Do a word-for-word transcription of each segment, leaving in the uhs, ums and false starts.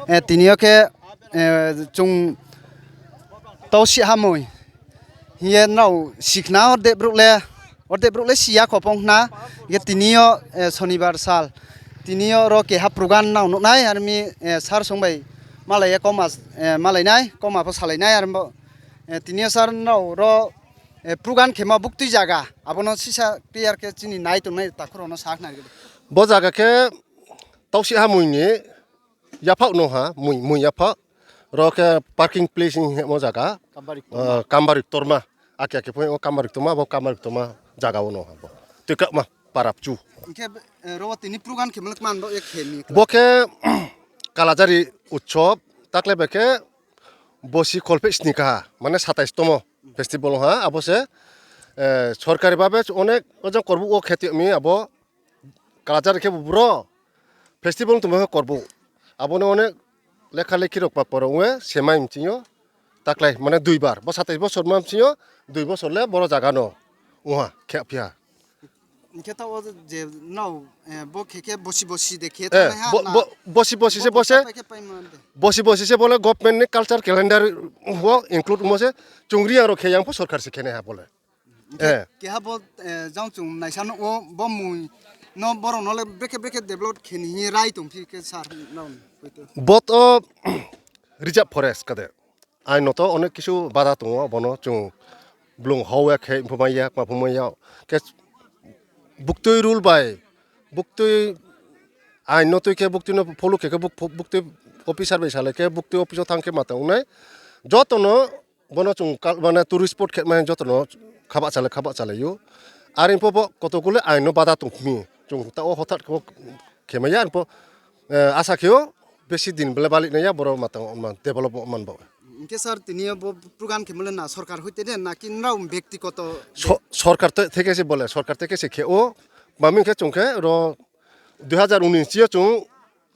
Eh, tini yo khe, eh, chung Tausih Hamoi hing ye nrao sikhna, ordek brouh le, ordek brouh le si ya kho phong khna. Hing khe tini yo, eh, Sonibar sal, tini yo ro keha program nrao nuh nai, ar mi, eh, sir song bai malai ye kauma, eh, malai nai, kauma pho salai nai, ar bo, eh, tini yo sir nrao ro, eh, program khemo buktui zaga, abo no sisa clear khe chini nai tongnai takhu rao no sa khna ri di. Bo zaga khe Tausih Hamoi ni yaphaoh no ha, mui, mui yaphaoh. Ro khe parking place hing hemo zaga, Kambari Ktorma. Akhe akhe pho hemo Kambari Ktorma, bo Kambari Ktorma zaga wo no ha bo. Tuikhakma para pchu. Hing khe, eh, ro tini program khemo le kman bo ye khe mi kla. Bo khe Kalajari utsob, takle bai khe bosi kholpheh sni kaha, mane satais tomo festival ha, abo se, eh, sorkari babe onek ojang korbuh wo khe tui mi abo Kalajari khe bubro festival tongmo khe korbuh. Abo no onek lekha lekhi rao kpa poro ong ye semai mching yo, taklai mane dui bar, bo satais bosor ma mching yo, dui bosor le boro zaga no ong ha, khe phi ha. Hing khe taoh wo je nrao, eh, bo khe khe bosi bosi de khe Eh, thangnai ha bo, na? Bo, bosi bosi se Bo bo se, bosa pai khe paimo de. Bosi bosi se bo le government ni culture calendar wo include mo se, chung Reang rao khe yang pho sorkar se khe nai ha bo le. Hing khe Eh. keha bo, eh, jang chung naisa nuh wo bo mui no borao no le brekhe brekhe develop khe ni hing ye rai tong phi khe sir nrao ni hoite. Bo to reserve forest kade. Ain no to onek kisu bada tong ou, bo no chung blung hao ya khe pho mai ya, kma pho mai ya. Khe buktui rule bai, buktui ain no tui khe buktui no follow khe khe buk-, buktui officer bai salai khe buktui office wo thanng khe ma tong nai. Joto no bo no chung kal-, mane tourist spot khe mai joto no khabah chalai, khabah chalai ou. Are pho bo kotogu le ain no bada tong mi. Chung taoh wo hothat khe bo khe mai ya, are pho, eh, asa khe ou besi din bole balik nai ya, boro ma tang ma develop man bo. Hing khe sir, tini yo bo program khemo le na sorkar hoite de, naki nrao bektigoto de? So-, sorkar te-, theke se bole, sorkar theke se khe ou, mami khe chung khe ro dui hazar unis yo chung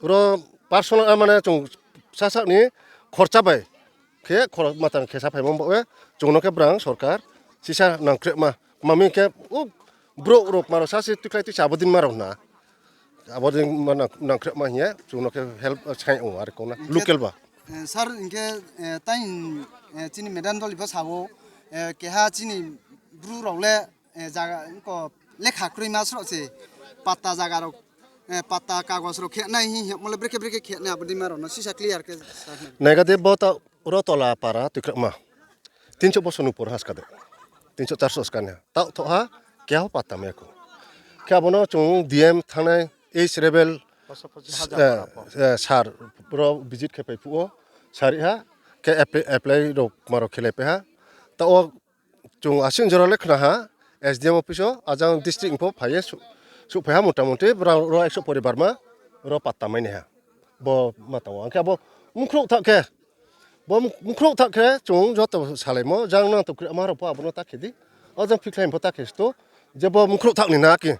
ro personal, ah, mane chung sasa ni khorcha bai khe khor-, ma tang khe sa phaimo bo ye, chung no khe brang sorkar sisa nangkhrehma. Mami khe, o, brouh rao kma rao sa se tuikhlai tuisa abo din ma rao na. Abo din ma nang-, nangkhrehma hing ye, chung no khe help, ah, sai ong are kau na, Hing khe, local ba. Eh, sir, hing khe, eh, tai, eh, chini madam doli pho sa ou, eh, keha chini bru rao le, eh, zaga, ko lekha kroima sroh se, patta zaga rao, eh, patta kagos rao khe nai hing hingmo le brekhe brekhe khe nai abo din ma rao no sisa clear khe sa nai. Naiga de bo ta ro tola para tuikhrakma. Tinso bosor ni por ha ska de. Tinso charso ska ni ha. Taoh thoh ha, keha pho patta mai ya khou. Khe abo no chung D M thanngnai, H rebel, eh, eh, sir, ro visit khe pai phuh wo, sari ha, khe apply, apply rao ma rao khelai pai ha. Taoh wo chung asing jora le khna ha, S D M office wo, ajang district pho phai ye, su-, suhphai ha motamuti, ro, ro ekso poribar ma, ro patta mai nai ha. Bo ma tang ou. Ang khe abo mkhrouh tha khe, bo mkhrouh tha khe, chung joto salaimo, jang nang to kri ma rao pho abo no ta khe di. O jang phikhlai pho ta khe sto, je bo mkhrouh tha ni na ki,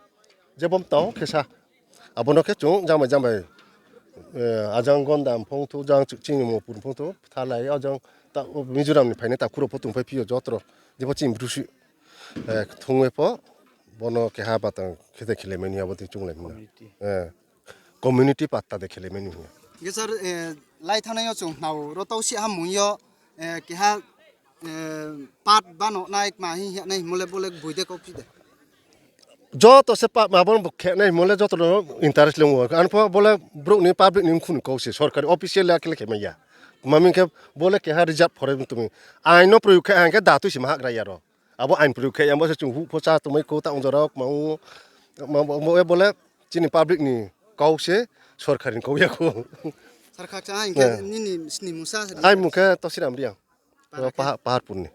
je bo mtao khe sa. Abo no khe chung jang bai jang bai, eh, ajang Gonda phung thu, jang chini Mopur phung thu, thalai, o jang ta, o Mizoram ni phainai takhu rao pho tongphai phi yo joto rao, je pho chini Bru si, eh, thung ye pho, bo no keha batang khe de khelai mai ni abo de chunglai mi na. Community. Eh, community patta de khelai mai ni hing ye. Hing khe sir, eh, lai thanngnai yo chung hna ou, ro Tausih Hamoi yo, eh, keha, eh, part bano nai kma hing hing nai hingmo le bo le boi de kau phi de. Joto se pa-, abo no khe nai hingmo le joto no interest le ong ou. Ang pho bo le brouh ni public ni mkhu ni kau se, sorkari official le akhe le khe mai ya. Mami khe bo le keha reserve forest tongmi. Ain no proyog khe hing khe datui se ma hagra ya ro. Abo ain proyog khe ya bo se chung huh pho chá tongmai khou, ta ong jora wo kma ong, ma, ma, bo, bo le chini public ni kau se, sorkari ni kau ya khou. Sir, khakchang ha hing khe nini snimung sa se. Aini mung khe Tosiram Reang. Para khe? Paha-, Paharpur ni.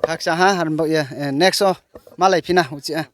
Khakchang ha, har bo ye, eh, next wo malai phi na, uchih ha.